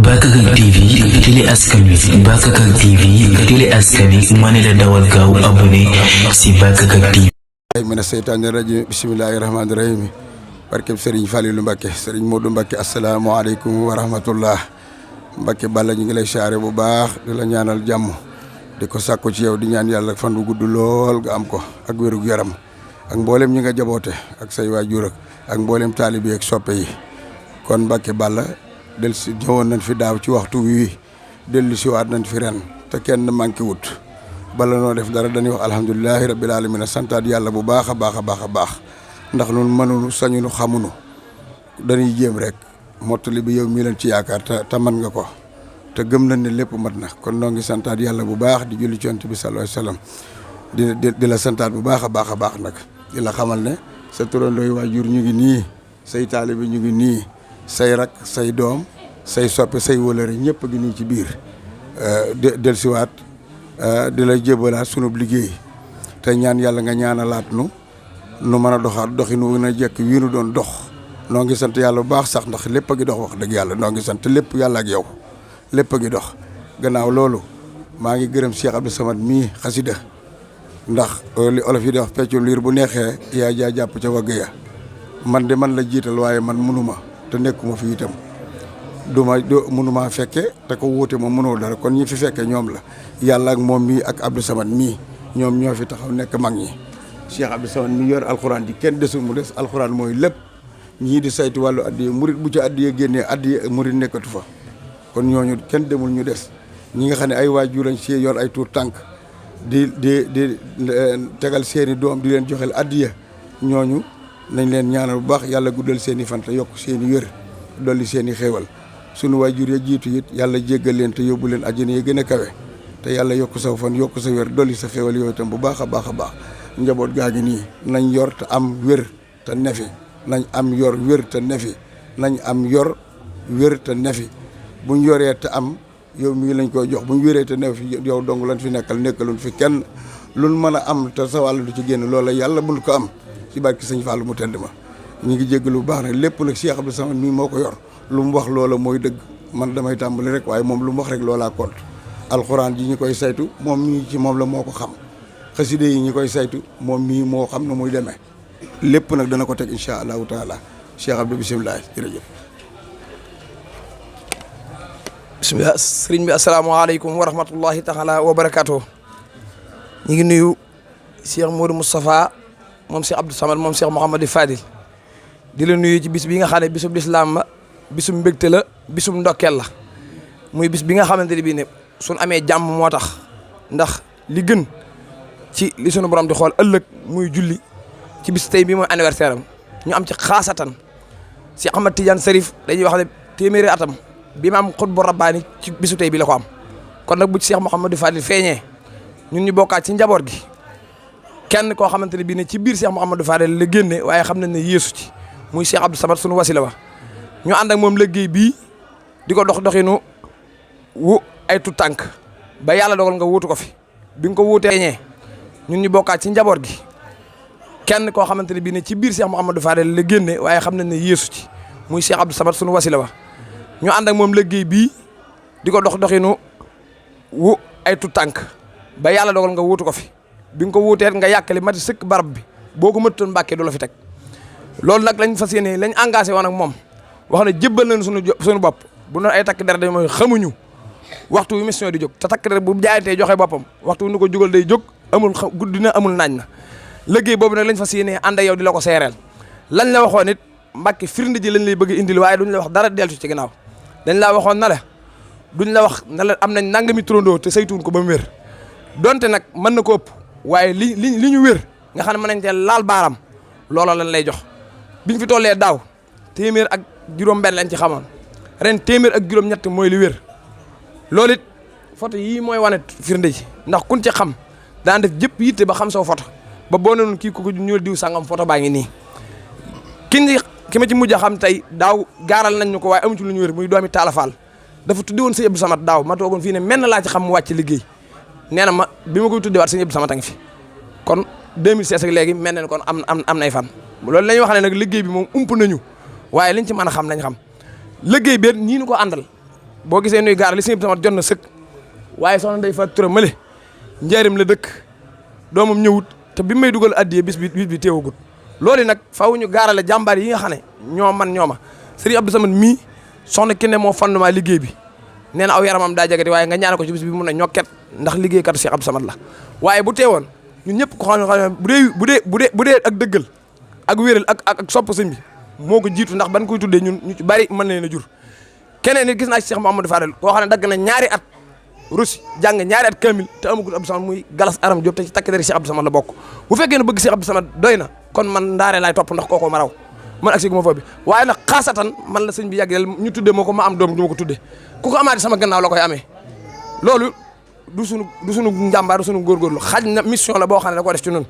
Bakakak TV télé askan wi Bakakak TV télé askan wi ma ne la dawal gaaw abonné si Bakakak TV. mina seytaani rajiim bismillaahi rahmaani rahiim barkeb Serigne Fallilou Mbacké Serigne Modou Mbacké asalaamaaleykum wa rahmatullah Mbacké Balla ñu ngi lay siyaare bu baax di la ñaanal jàmm di ko sàkku ci yow di ñaan yàlla fan bu gudd lool nga am ko ak wérug yaram ak mboolem ñi nga jaboote ak say waajur ak mboolem taalibe ak soppe yi kon Mbacké Balla del si ñëwoon nañ fi daaw ci waxtu wi dellu si waat nañ fi ren te kenn manqué wut bala noo def dara dañuy wax alhamdulilahi rabbil alamin santaat yàlla bu baax a baax a baax a baax ndax nun mënunu sañunu xamunu dañuy jéem rek mottali bi yow mii leen ci yaakaar te mën nga ko te gëm nañ ne lépp mat na kon noo ngi santaat yàlla bu baax di julli ci Yonent bi sallallahu alayhi wasallam di la santaat bu baax a baax a baax nag di la xamal ne sa turandooy waajur ñu ngi nii say taalibe ñu ngi nii say rak say doom say soppe say wëlëre ñëpp gi nii ci biir del siwaat di la jébalaat sunub liggéey te ñaan yàlla nga ñaanalaat nu mën a doxaat doxinu na jekk wii nu doon dox noo ngi sant yàlla bu baax sax ndax lépp a ngi dox wax dëgg yàlla noo ngi sant lépp yàlla ak yow lépp a ngi dox gannaaw loolu maa ngi gërëm Cheikh Abdou Samad mii xasida ndax li olof yi di wax peccum liir bu neexee yaa jaa jàpp ca wagg ya man de man la jiital waaye man mënuma te nekkuma fi itam mënuma fekke te ko wuute ma mënoo dara kon ñi fi fekke ñoom la yàlla ak moom mii ak Abdou Samad mii ñoom ñoo fi taxaw nekk mag ñi Cheikh Abdou Samad mii yor alxuraan ji kenn desul mu des alxuraan mooy lépp ñii di saytu wàllu addiye murit bu ci addiye génnee addiye murit nekkatu fa kon ñooñu kenn demul ñu des ñi nga xam ne ay waajur lañ ci yor ay tuur tànk di tegal seeni doom di leen joxel addiye ñooñu nañ leen ñaanal bu baax yàlla guddal seeni fan te yokk seeni wér dolli seeni xéewal sunu waajur ya jiitu it yàlla jéggal leen te yóbbu leen àjjana yi gën a kawe te yàlla yokk sa fan yokk sa wér dolli sa xéewal yooyu itam bu baax a baax a baax njaboot gaa ngi nii nañ yor te am wér te nefi nañ am yor wér te nefi nañ am yor wér te nefi buñ yoree te am yow mii lañ koy jox buñ wéree te nefi yow dong lañ fi nekkaluñ fi kenn luñ mën a am te sa wàll du ci génn loola yàlla mun ko am ci barki sëñ Fallou mu tedd ma ñu ngi jéggalu bu baax nag lépp nag Cheikh Abdou Samad mii moo ko yor lu mu wax loola mooy dëgg man damay tàmbali rek waaye moom lu mu wax rek loolaa compte alxuraan ji ñi koy saytu moom mii ci moom la moo ko xam xaside yi ñi koy saytu moom mii moo xam ne muy demee lépp nag dana ko teg incha allahu taala Cheikh Abdou bisimilah jërëjëf. bisimilah sëriñ bi asalaamaaleykum wa rahmatullahi taala wa barakaatu. ñu ngi nuyu Cheikh Modou Moustapha moom Cheikh Abdou Samad moom Cheikh Mouhamadou Fadil di la nuyu ci bis bi nga xam ne bisub lislaam la bisum mbégte la bisum ndokkeel la muy bis bi nga xamante ne bii ne suñ amee jàmm moo tax ndax li gën ci li sunu borom di xool ëllëg muy julli ci bis tey bii mooy anniversaire am ñu am ci xaasatan si Ahmad Tidiane Sarif dañuy wax ne téeméeri atam bi ma am xutbu rabbaani ci bisu tey bi la ko am kon nag bu ci Cheikh Mouhamadou Fadil feeñee ñun ñu bokkaat ci njaboot gi kenn koo xamante ne bii ne ci biir Cheikh Mouhamadou Fadil la génne waaye xam nañ ne yeesu ci muy Cheikh Abdou Samad sunu wasila wa ñu ànd ak moom liggéey bii di ko doxinu wu ay tu tànk ba yàlla dogal nga wuutu ko fi bi nga ko wuutee ñee ñun ñu bokkaat ci njaboot gi kenn koo xamante ne bii ne ci biir Cheikh Mouhamadou Fadil la génne waaye xam nañ ne yeesu ci muy Cheikh Abdou Samad sunu wasila wa ñu ànd ak moom liggéey bii di ko doxinu wu ay tu tànk ba yàlla dogal nga wuutu ko fi bi nga ko wuutee nga yàkkali mati sëkk barab bi boo ko mëttoon Mbàkke du la fi teg loolu nag lañ fas yéene lañ engagé woon ak moom wax ne jébbal nañ suñu bopp bu noonu ay takk der dañ mooy xamuñu waxtu wi mission di jóg te takk der bu jaayantee joxe boppam waxtu wi nu ko jógal day jóg amul guddi na amul naaj na liggéey boobu nag lañ fas yéene ànd ak yow di la ko seereel lañ la waxoon it Mbàkke firnde ji lañ lay bëgg indil waaye duñ la wax dara deltu ci ginnaaw dañ laa waxoon na la duñ la wax na la am nañ nangami turandoo te saytuun ko ba mu wér donte nag mën na ko ëpp waaye li ñu wér nga xam ne mën nañ teel laal baaram loola lañ lay jox biñ fi tollee daaw téeméer ak juróom-benn lañ ci xamoon ren téeméer ak juróom-ñett mooy li wér loolu it photo yii mooy wane firnde ji ndax kun ci xam daan def jëpp yitte ba xam soo photo ba boo ne noonu kii ko ñuul diw sangam photo baa ngi nii ki ma ci mujj a xam tey daaw gaaral nañ ñu ko waaye amu ci lu ñu wér muy doomi Talla Fall dafa tuddi woon sëñ Abdou Samad daaw ma toogoon fii ne menn laa ci xam mu wàcc liggéey nee na ma bi ma koy tuddewaat sëñ Abdou Samad a ngi fi kon 2016 ak léegi mel na kon am nay fan loolu la ñuy wax ne nag liggéey bi moom ump nañu waaye liñ ci mën a xam nañ xam liggéey bi ñii ñu ko àndal boo gisee nuy gaar li sëñ Abdou Samad jot na sëkk waaye soxna Ndeye Fatou Touré mële njaarim la dëkk doomam ñëwut te bi may dugal addiye bis bi teewagut loolu nag faaw ñu gaarale jàmbaar yi nga xam ne ñooma sëriñ Abdou Samad mii soxna ki ne moo fondement liggéey bi nee na aw yaramam daa jagati waaye nga ñaan ko ci bis bi mun a ñokket ndax liggéey kat Cheikh Abdou Samad la waaye bu teewoon ñun ñëpp ko xam ne bu dee ak dëggal ak wéral ak sopp sëñ bi moo ko jiitu ndax ban koy tuddee ñun ñu ci bari mën na leen a jur keneen nit gis naa ci Cheikh Mouhamadou Fadel koo xam ne dagg na ñaari at Russie jàng ñaari at kamil te amagul Abdou Samad muy Galas Aram Diop te ci takk deri Cheikh Abdou Samad la bokk bu fekkee ne bëgg Cheikh Abdou Samad doy na kon man ndaare laay topp ndax kooko ma raw man ak si gu ma foofu bi waaye nag xaasatan man la sëñ bi yàgg ñu tuddee moo ko ma am doom du ma ko tuddee ku ko amaati sama gannaaw la koy amee loolu du sunu njàmbaar du sunu góorgóorlu xaj na mission la boo xam ne da ko def ci noonu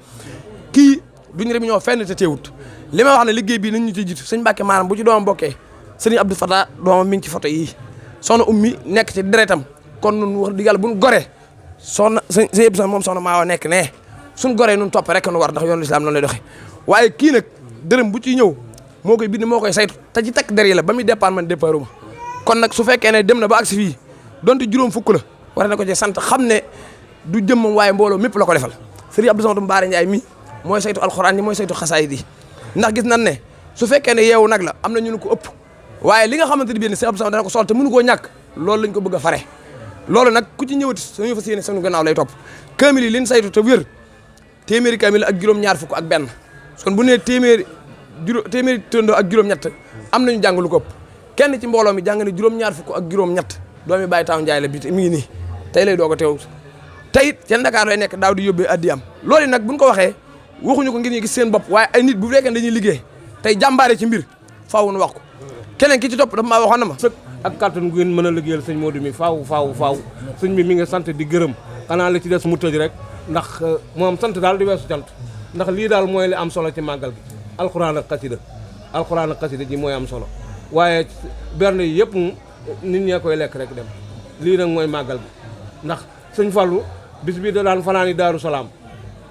kii duñu rek ñoo fenn te teewut li ma wax ne liggéey bii nañ ñu ci jiitu sëñ Mbàkke maanaam bu ci doomam bokkee sëñ Abdou Fatah doomam mi ngi ci photo yii soxna ummi nekk ci deretam kon nun wax di yàlla buñ goree soxna sëñ Abdou moom soxna maa nekk ne suñ goree nun topp rek nu war ndax yoonu lislaam noonu lay doxee waaye kii nag dërëm bu ci ñëw moo koy bind moo koy saytu te ci takk der yi la ba muy départ man départuma kon nag su fekkee ne dem na ba agsi fii donte juróom fukk la war na ko ci sant xam ne du jëmmam waaye mbooloo mépp la ko defal sëriñ Abdou Samad Mbaare Ndiaye mi mooy saytu alxuraan yi mooy saytu xasaayid yi ndax gis nan ne su fekkee ne yeewu nag la am na ñu ko ëpp waaye li nga xamante ni bii sëriñ Abdou Samad dana ko sol te mënu koo ñàkk loolu lañ ko bëgg a fare loolu nag ku ci ñëwati suñu fas yéene sunu gannaaw lay topp kaamil yi liñ saytu te wér téeméeri kaamil ak juróom-ñaar fukk ak benn kon bu nee téeméeri tëndoo ak juróom-ñett am nañu jàng lu ko ëpp kenn ci mbooloo mi jàng ne juróom-ñaar fukk ak juróom-ñett doomi Baye Taw Ndiaye la bi mi ngi nii tey lay doog a teew tey seen Dakar lay nekk daaw di yóbbee addi am loolu nag buñ ko waxee waxuñu ko ngir ñu gis seen bopp waaye ay nit bu fekkee dañuy liggéey tey jàmbaare ci mbir faaw nu wax ko keneen ki ci topp dafa maa waxoon na ma sëkk ak kàttan gu ngeen mën a liggéeyal sëñ Modou mi faaw sëñ bi mi ngi sant di gërëm xanaa la ci des mu tëj rek ndax moom sant daal di weesu cant ndax lii daal mooy li am solo ci màggal gi alxuraan ak xasida ji mooy am solo waaye berne yi yëpp nit ñee koy lekk rek dem lii nag mooy màggal gi ndax sëñ Fallou bis bi da daan fanaani Daaru Salaam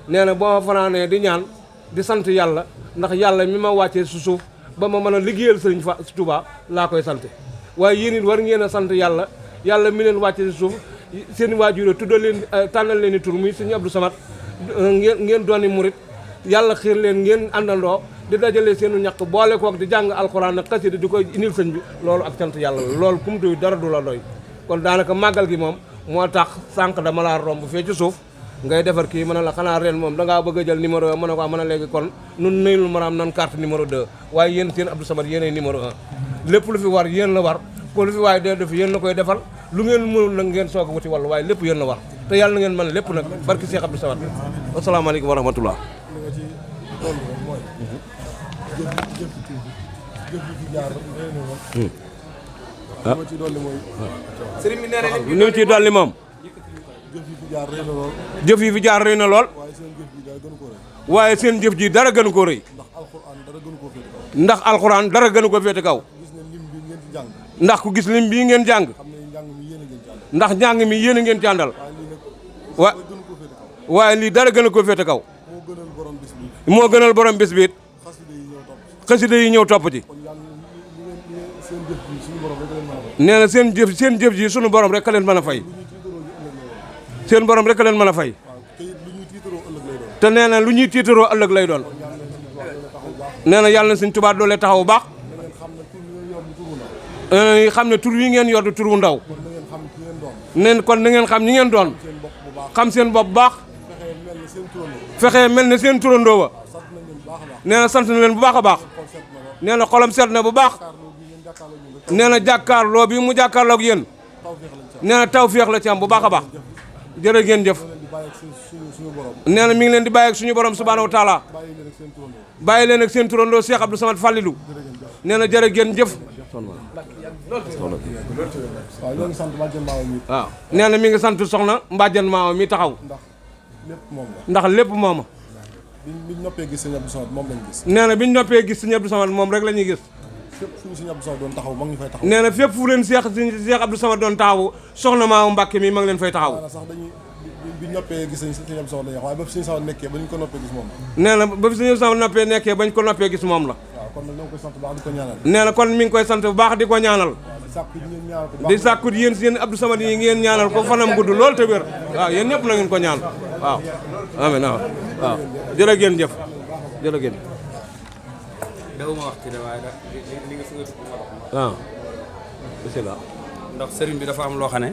nee na boo fanaanee di ñaan di sant yàlla ndax yàlla mi ma wàccee su suuf ba ma mën a liggéeyal sëriñ Touba laa koy sant waaye yéen it war ngeen a sant yàlla mi leen wàccee si suuf seen waajur tuddal leen tànnal leen i tur muy sëñ Abdou Samad ngeen dooni murit yàlla xiir leen ngeen àndandoo di dajale seenu ñàkk boole kook di jàng alxuraan ak xasida di koy indil sëñ bi loolu ak sant yàlla la loolu kum doy dara du la doy kon daanaka màggal gi moom moo tax sànq dama laa romb fee ci suuf ngay defar kii mën a la xanaa ren moom dangaa bëgg a jël numéro mën a ko mën a léegi kon nun nayul maraam nan carte numéro 2 waaye yéen seen Abdou Samad yéenay numéro 1 lépp lu fi war yéen la war ko lu fi waaye dee def yéen la koy defal lu ngeen mënul nag ngeen soog a wuti wàllu waaye lépp yéen la war te yàlla na ngeen mën lépp nag barki Cheikh Abdou Samad asalaamaaleykum wa rahmatullah sëriñ bi nee na li mu ciy dolli moom jëf yi fi jaar rëy na lool waaye seen jëf ji dara gënu ko rëy ndax alxuraan dara gënu ko féete kaw ndax ku gis lim bii ngeen jàng ndax njàng mi yéen a ngeen jàndal waaye lii dara gënu ko féete kaw moo gënal borom bis bi it xasida yi ñëw topp ci nee na seen jëf ji sunu borom rek ka leen mën a fay seen borom rek leen mën a fay te nee na lu ñuy tiitaroo ëllëg lay doon nee na yàlla na Sëñ Tuubaa doole taxaw bu baax xam ne tur wi ngeen yor du tur wu ndaw neen kon na ngeen xam ñi ngeen doon xam seen bopp bu baax fexe mel ne seen turandoo wa nee na sant na leen bu baax a baax nee na xolam seet na bu baax nee na jàkkaarloo bi mu jàkkaarloo ak yéen nee na tawféex la ci am bu baax a baax jërë ngeen jëf nee na mi ngi leen di bàyyi ak suñu borom subhaanahu wa taala bàyyi leen ak seen turandoo Cheikh Abdou Samad Fallilou nee na jërë ngeen jëf waaw nee na mi ngi sant soxna Mbadiane Maawa mi taxaw ndax lépp mooma biñ noppee gis sëñ Abdou Samad moom lañ gis nee na biñ noppee gis sëñ Abdou Samad moom rek la ñuy gis fépp fu sëñ Abdou Samad doon taxaw ma ngi fay taxaw nee na fépp fu leen Cheikh Abdou Samad doon taxaw soxna Maawa Mbàkke mi ma ngi leen fay taxaw sax dañuy biñ noppee gis sëñ Abdou Samad lañ wax waaye ba fi sëñ Samad nekkee ba ñu ko noppee gis moom la nee na ba fi sëñ Samad noppee nekkee bañ ko noppee gis moom la waaw kon nag ñoo ngi koy sant bu baax di ko ñaanal nee na kon mi ngi koy sant bu baax di ko ñaanal di sàkkut yéen seen Abdou Samad yi ngeen ñaanal ko fanam gudd lool te wér waaw yéen ñëpp na ngeen ko ñaan waaw amiin waaw jërë ngeen jëf jërë ngeen dawuma wax ci de waaye li nga fi nga dugg waaw bismillah ndax sëriñ bi dafa am loo xam ne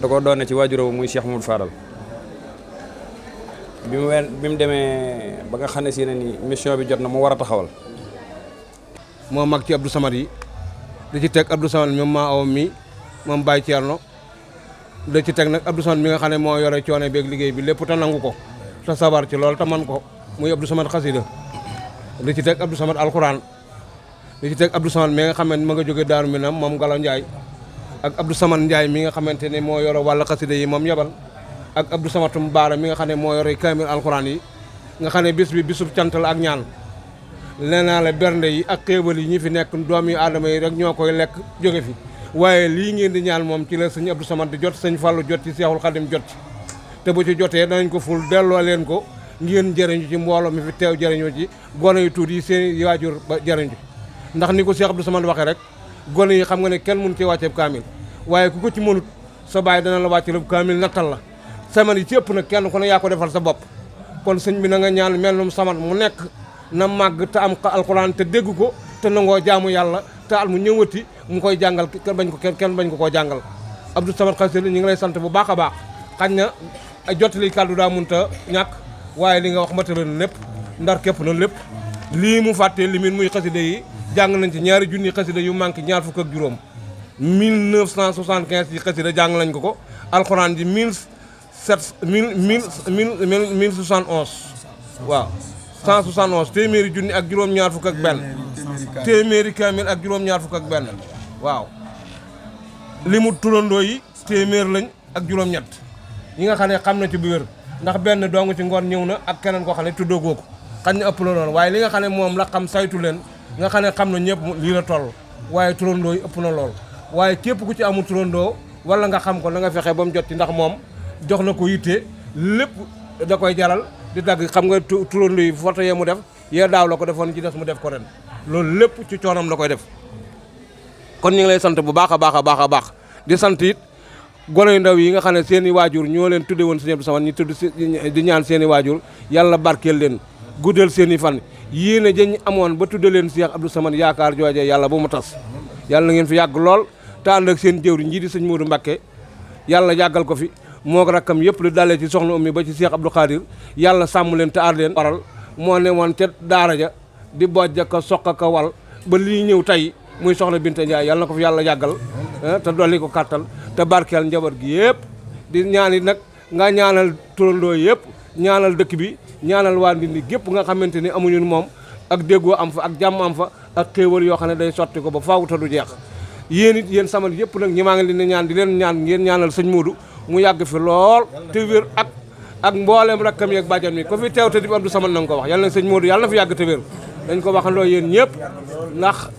da ko doon ne ci waajuram muy Cheikh Moudou Fadal bi mu demee ba nga xam ne si ne ni mission bi jot na mu war a taxawal moo mag ci Abdou Samad yi da ci teg Abdou Samad moom maa aw mi moom Baye Thierno da ci teg nag Abdou Samad mi nga xam ne moo yore coono beeg liggéey bi lépp te nangu ko te sabar ci loolu te man ko muy Abdou Samad xasida da ci teg Abdou Samad alxuraan da ci teg Abdou Samad mi nga xam ne ma nga jóge Daaru Minam moom Galo Ndiaye ak Abdou Samad Ndiaye mi nga xamante ne moo yore wàllu xasida yi moom yebal ak Abdou Samatum Baara mi nga xam ne moo yore kaamil alxuraan yi nga xam ne bis bi bisub cant la ak ñaan nee naa la bernde yi ak xéewal yi ñi fi nekk doom yi aadama yi rek ñoo koy lekk jóge fi waaye lii ngeen di ñaan moom ci la sëñ Abdou Samad di jot sëñ Fallou jot ci Seexul Xadim jot ci te bu ci jotee danañ ko ful delloo leen ko ngeen jëriñu ci mbooloo mi fi teew jëriñoo ci gone yu tuuti yi seen waajur ba jëriñu ndax ni ko Cheikh Abdou Samad waxee rek gone yi xam nga ne kenn mënu ci wàcceeb kaamil waaye ku ko ci mënut sa baay dana la wàcce lépp kaamil nattal la saman yi ci ëpp nag kenn ku ne yaa ko defal sa bopp kon sëñ bi na nga ñaan mel num Samad mu nekk na màgg te am alxuraan te dégg ko te nangoo jaamu yàlla te al mu ñëwati mu koy jàngal kenn bañ ko koo jàngal Abdou Samad xasida ñu ngi lay sant bu baax a baax xañ na jottali kàddu daa munta ñàkk waaye li nga wax matériel na lépp ndar képp na lépp lii mu fàttee limin muy xasida yi jàng nañ ci ñaari junni xasida yu manqué ñaar fukk ak juróom 1975 yi xasida jàng nañ ko alxuraan ji 1071 waaw 171 téeméeri junni ak juróom-ñaar fukk ak benn téeméeri kaamil ak juróom-ñaar fukk ak benn waaw li mu turandoo yi téeméer lañ ak juróom-ñett yi nga xam ne xam na ci bu wér ndax benn dong ci ngoon ñëw na ak keneen koo xam ne tuddoo ko xañ na ëpp la loolu waaye li nga xam ne moom la xam saytu leen nga xam ne xam na ñëpp lii la toll waaye turandoo yi ëpp na lool waaye képp ku ci amul turandoo wala nga xam ko na nga fexe ba mu jot ci ndax moom jox na ko yitte lépp da koy jaral di dagg xam nga turandoo yi foto yee mu def yee daaw la ko defoon ci des mu def ko ren loolu lépp ci coonam la koy def kon ñu ngi lay sant bu baax a baax a baax a baax di sant it gone yu ndaw yi nga xam ne seen i waajur ñoo leen tudde woon sëñ Abdou Samad ñu tudd di ñaan seen i waajur yàlla barkeel leen guddal seen i fan yéene jëñ amoon ba tudde leen Cheikh Abdou Samad yaakaar joojee yàlla bu mu tas yàlla na ngeen fi yàgg lool te ànd ak seen jëwriñ ji di sëñ Modou Mbacké yàlla yàggal ko fi moo rakkam yëpp lu dalee ci soxna Oumy ba ci Cheikh Abdou Khadir yàlla sàmm leen te aar leen waral moo ne woon ca daara ja di bojja ka soq ka wal ba lii ñëw tey muy soxna Binta Ndiaye yàlla na ko fi yàlla yàggal te dolli ko kàttal te barkeel njaboot gi yëpp di ñaani nag nga ñaanal turandoo yëpp ñaanal dëkk bi ñaanal waa Ndindi gépp nga xamante ni amuñu moom ak déggoo am fa ak jàmm am fa ak xéewal yoo xam ne day sotti ko ba faaw te du jeex yéen it yéen Samad yëpp nag ñi maa ngi leen di ñaan di leen ñaan ngeen ñaanal sëñ Modou mu yàgg fi lool te wér ak mbooleem rakkam yeeg bàjjan mi ko fi teew te di Abdou Samad na nga ko wax yàlla na sëñ Modou yàlla na fi yàgg te wér dañ ko waxandoo yéen ñëpp ndax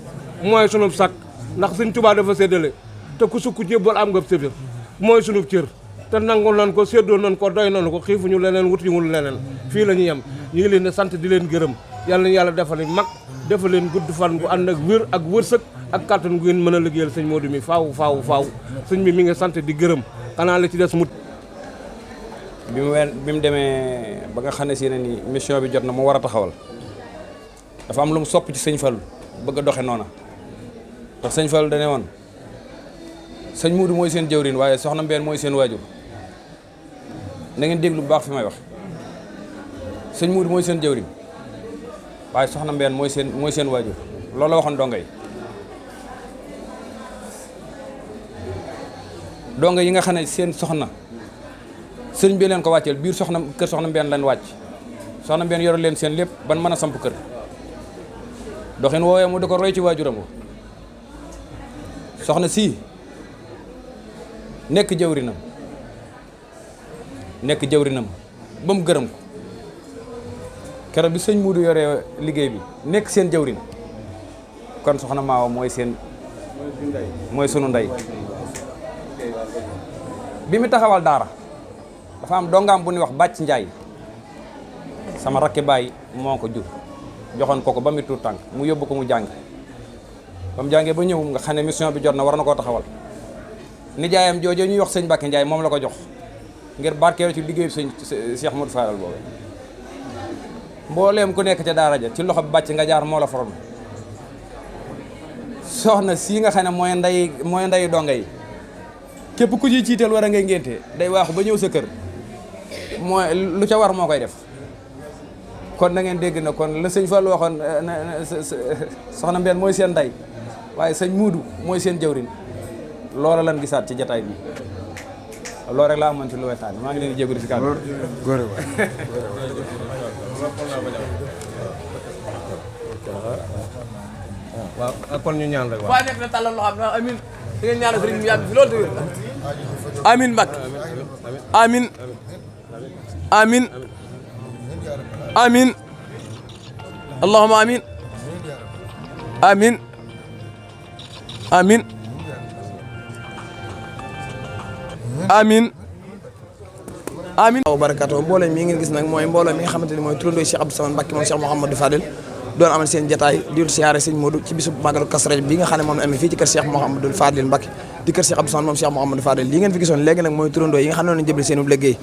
mooy sunub sak ndax sëñ Tuubaa dafa séddale te ku sukk jébbal am nga sëfir mooy sunub cër te nangul nan ko séddoo nan ko doy nanu ko xiifuñu leneen wutuñu leneen fii la ñu yem ñu ngi leen di sant di leen gërëm yàlla nañu yàlla defal mag defal leen gudd fan bu ànd ak wér ak wërsëg ak kàttan gu ngeen mën a liggéeyal sëñ Modou mi faaw sëñ bi mi nga sant di gërëm xanaa la ci des mut bi mu demee ba nga xam ne si ne ni mission bi jot na mu war a taxawal dafa am lu mu sopp ci sëñ Fallou bëgg a doxe noona ndax sëñ Fallou dane woon sëñ Modou mooy seen jëwriñ waaye soxna Mbène mooy seen waajur na ngeen déglu bu baax fi may wax sëñ Modou mooy seen jëwriñ waaye soxna Mbène mooy seen waajur loolu la waxoon donga yi nga xam ne seen soxna sëriñ bi leen ko wàcceel biir kër soxna Mbène lañ wàcc soxna Mbène yore leen seen lépp ban mën a samp kër doxin woowee mu di ko roy ci waajuram soxna sii nekk jëwrinam ba mu gërëm ko keroog bi sëñ Modou yoree liggéey bi nekk seen jëwrin kon soxna Maawa mooy sunu ndey bi mu taxawal daara dafa am dongaam bu ñuy wax Bàcc Njaay sama rakki baay moo ko jur joxoon ko ba mu tuut tànk mu yóbbu ko mu jàng ba mu jàngee ba ñëw nga xam ne mission bi jot na war na koo taxawal nijaayam jooju ñuy wax sëñ Mbacke Ndiaye moom la ko jox ngir barkeelu ci liggéeyu sëñ Cheikh Modou Fadal boobu mbooleem ku nekk ca daara ja ci loxo bi bàcc nga jaar moo la formé soxna sii nga xam ne mooy nday donga yi képp ku ciy ciital war a ngay ngénte day waaxu ba ñëw sa kër mooy lu ca war moo koy def kon na ngeen dégg na kon la sëñ Fall waxoon soxna Mbène mooy seen nday waaye sëñ Muudu mooy seen jawrin loola lan gisaat ci jataay bi loolu rek laa amoon ci lu waxtaan maa ngi leen di jégalu si kàddu góor waay waaw kon ñu ñaan rek waaw. waa nekk na tàllal loo xam ne amin di ngeen ñaanal sëriñ bi yàgg fi loolu te wér amin Mbacke amin amin amin allahumma amin amin amin amin amin wa barakatuh mbooloo mi ngeen gis nag mooy mbooloo mi nga xamante ni mooy turandoo Cheikh Abdou Samad Mbacke moom Cheikh Mouhamadou Fadil doon amal seen jataay di siyaare sëñ Modou ci bisu Magalu Kazu Rajab bi nga xam ne moom la amee fii ci kër Cheikh Mouhamadou Fadil Mbacke di kër Cheikh Abdou Samad moom Cheikh Mouhamadou Fadil lii ngeen fi gisoon léegi nag mooy turandoo yi nga xam ne noonu jëbal seen liggéey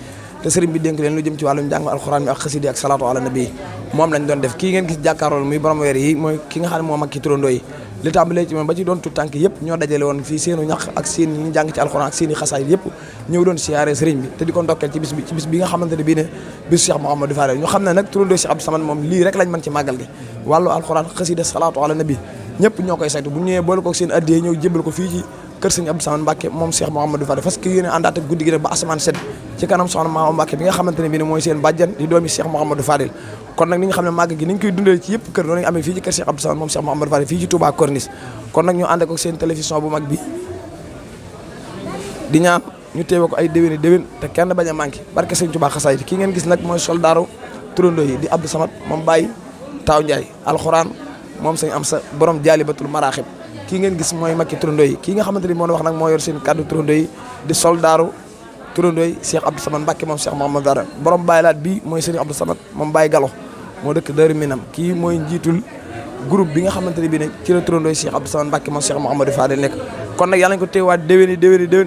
te sëriñ bi dénk leen lu jëm ci wàllum njàng alxuraan bi ak xasida ak salaatu ala nabi moom lañ doon def kii ngeen gis jàkkaarlool muy borom weer yi mooy ki nga xam ne moo mag ci turandoo yi li tàmbalee ci moom ba ci doon tout tànk yëpp ñoo dajale woon fii seenu ñax ak seen yi ñu jàng ci alxuraan ak seen i xasaay yëpp ñëw doon siyaare sëriñ bi te di ko ndokkeel ci bis bi nga xamante ne bii ne bisu Cheikh Mouhamadou Fadil ñu xam ne nag turandoo Cheikh Abdou Samad moom lii rek lañ mën ci màggal gi wàllu alxuraan xasida salaatu ala nabi ñëpp ñoo koy saytu bu ñëwee boole ko seen addiyee ñëw jébbal ko fii ci kër sëñ Abdou Samad Mbacke moom Cheikh Mouhamadou Fadil parce que yéen a àndaat ak guddi gi nag ba asamaan set ci kanam soxna Maama Mbacke bi nga xamante ne bii ne mooy seen bàjjan di doomi Cheikh Mouhamadou Fadil kon nag ni nga xam ne màgg gi ni ñu koy dundee ci yëpp kër noonu ñu amee fii ci kër Cheikh Abdou Samad moom Cheikh Mouhamadou Fadil fii ci Touba Corniche kon nag ñu ànd ak seen télévision bu mag bi di ñaan ñu teewe ko ay déwéni déwén te kenn bañ a manqué barke sëñ Touba xasaay kii ngeen gis nag mooy soldaaru turandoo yi di Abdou Samad moom Baye Taw Ndiaye alxuraan moom sëñ am sa borom jaalibatul maraaxib kii ngeen gis mooy makki turandoo yi kii nga xamante ni moo wax nag moo yor seen kàddu turandoo yi di soldaaru turandoo yi Cheikh Abdou Samad Mbacke moom Cheikh Mouhamadou Dara borom Baye laat bii mooy sëñ Abdou Samad moom Baye Galo moo dëkk Daaru Minam kii mooy njiitul groupe bi nga xamante ne bii ne ci la turandoo yi Cheikh Abdou Samad Mbacke moom Cheikh Mouhamadou Fadil nekk kon nag yàlla nañ ko teewaat déwéni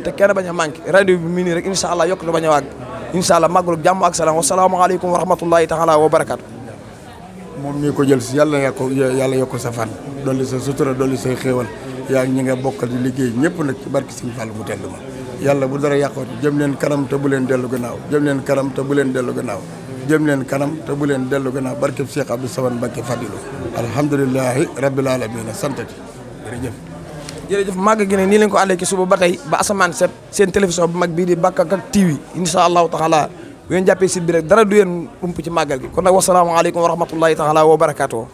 te kenn bañ a manqué rajo bi mii nii rek incha allah yokk na bañ a wàgg incha allah màggalu jàmm ak salaam wasalaamaaleykum wa rahmatullahi taala wa barakatu moom mii ko jël si yàlla yokk sa fan dolli sa sutura dolli say xéewal yaa ñi nga bokkal di liggéey ñëpp nag ci barki Sëñ Fall mu tedd ma yàlla bu dara yàqooti jëm leen kanam te bu leen dellu gannaaw jëm leen kanam te bu leen dellu gannaaw jëm leen kanam te bu leen dellu gannaaw barke Cheikh Abdou Samad Mbacke Fadilu alhamdulilahi rabbil alamin santati jërëjëf màgg gi ne nii leen ko àndee ci suba ba tey ba asamaan set seen télévision bu mag bii di Bakakak TV insha allahu taala bu ngeen jàppee site bi rek dara du yéen ump ci màggal gi kon nag wasalaamaaleykum wa rahmatullahi taala wa barakatuh